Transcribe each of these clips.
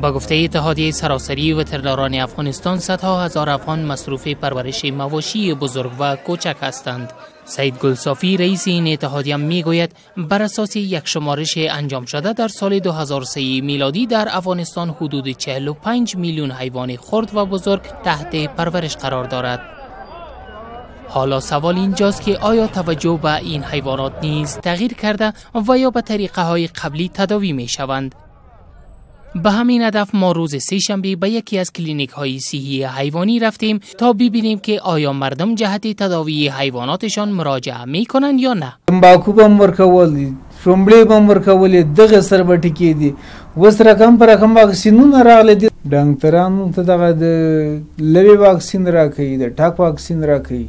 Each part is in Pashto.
با گفته اتحادیه سراسری وترنران افغانستان، صدها هزار افغان مصروف پرورش مواشی بزرگ و کوچک هستند. سید گلصافی، رئیس این اتحادیه، میگوید بر اساس یک شمارش انجام شده در سال 2003 میلادی، در افغانستان حدود 45 میلیون حیوان خرد و بزرگ تحت پرورش قرار دارد. حالا سوال اینجاست که آیا توجه به این حیوانات نیز تغییر کرده و یا به طریقه های قبلی تداوی می شوند؟ به همین هدف ما روز سه شنبه به یکی از کلینیک های صحی حیوانی رفتیم تا ببینیم که آیا مردم جهت تداوی حیواناتشان مراجعه می کنند یا نه. تمباکو به هم ورکول، شومبلې به هم ورکولې، دغه سره به ټکې دي. اوس رقم په رقم واکسینونه راغلي دي. ډاکټران موږ ته دغه د لوی واکسین راکوي، د ټاک واکسین راکوي،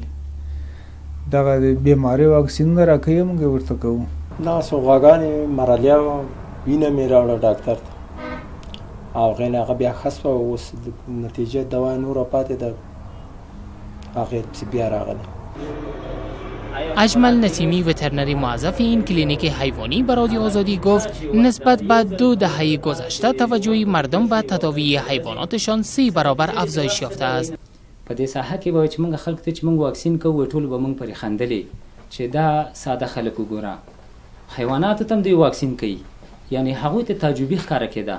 دغه د بیمارۍ واکسینونه راکوي، موږ ورته کوو. دا څو غواګانې مرالیا وینه مې راوړه ډاکټر ته، او هغې نه هغه بیا ښه سوه. اوس نتیجه دوا نوره پاتې ده، هغې پسې بیا راغلی. اجمل نسیمی، وترنری موظف این کلینیک حیوانی، به رادیو آزادی گفت نسبت به 2 دهه گذشته توجه مردم به تداوی حیواناتشان سه برابر افزایش یافته است. په دې ساحه کې به چې موږ خلک ته چې موږ واکسین کوو، ټول به موږ پرې خندلې چې دا ساده خلک وګوره، حیواناتو ته هم دوی واکسین کوي، یعنی هغوی ته تعجبي ښکاره کېده.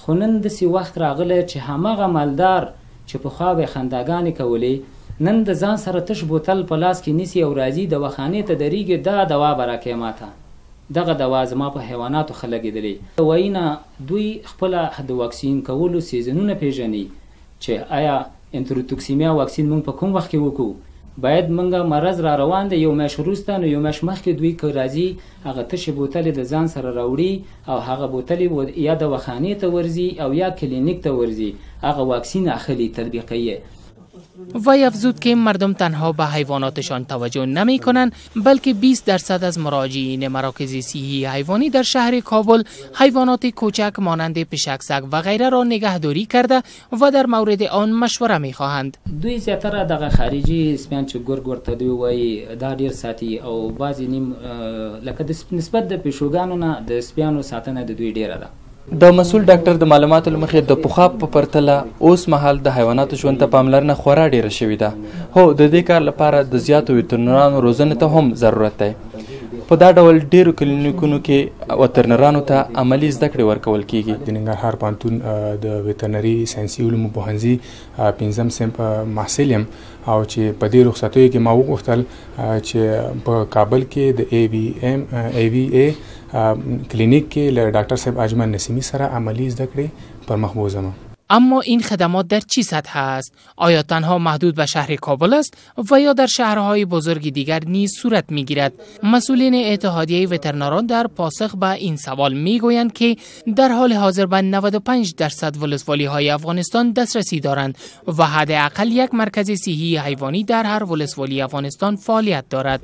خو نن داسې وخت راغلی چې هماغه مالدار چې پخوا به یې خنداګانې کولې، نن د ځان سره تش بوتل په لاس کې نیسي او راځي، دواخانې ته درېږي، دا دوا به راکوې ماته، دغه دوا زما په حیواناتو ښه لګېدلې. وایي نه، دوی خپله د واکسین کولو سیزنونه پېژني چې آیا انتروتوکسیمیا واکسین موږ په کوم وخت کې وکړو. باید موږ مرض را روان دی یو میاشت وروسته، نو یو میاشت مخکې دوی که راځي، هغه تشې بوتلې د ځان سره راوړي او هغه بوتلې یا دواخانې ته ورځي او یا کلینیک ته ورځي، هغه واکسین اخلي، تطبیقوي. وی افزود که مردم تنها به حیواناتشان توجه نمی کنند، بلکه 20% از مراجعین مراکز صحی حیوانی در شهر کابل حیوانات کوچک مانند پشک، سگ و غیره را نگهداری کرده و در مورد آن مشوره می خواهند. دوی زیاتره دغه خارجي سپیان چې ګرګ ورته دوی وایي، دا ډیر ساتي او بعضې نیم لکه د نسبت د پیشوګانو نه د سپیانو ساتنه د دوی ډیره ده. د مسول ډاکټر د معلوماتو له مخې، د پخوا په پرتله اوس مهال د حیواناتو ژوند ته پاملرنه خورا ډیره شوې ده. هو، د دې کار لپاره د زیاتو وترنرانو روزنې ته هم ضرورت دی. په دا ډول ډیرو کلینیکونو کې وترنرانو ته عملي زده کړې ورکول کیږي. د ننګرهار پوهنتون د وترنري ساینسي علومو پوهنځي پنځم صنف محصل یم او چې په دې رخصتیو کې ما وغوښتل چې په کابل کې د ای وي ایم ای وي ای کلینیک کې له ډاکټر صاحب اجمل نسیمي سره عملي زده کړې پر مخ بوزم. اما این خدمات در چی سطح است؟ آیا تنها محدود به شهر کابل است و یا در شهرهای بزرگ دیگر نیز صورت میگیرد؟ مسئولین اتحادیه وترنران در پاسخ به این سوال میگویند که در حال حاضر به 95% ولسوالی های افغانستان دسترسی دارند و حداقل یک مرکز صحی حیوانی در هر ولسوالی افغانستان فعالیت دارد.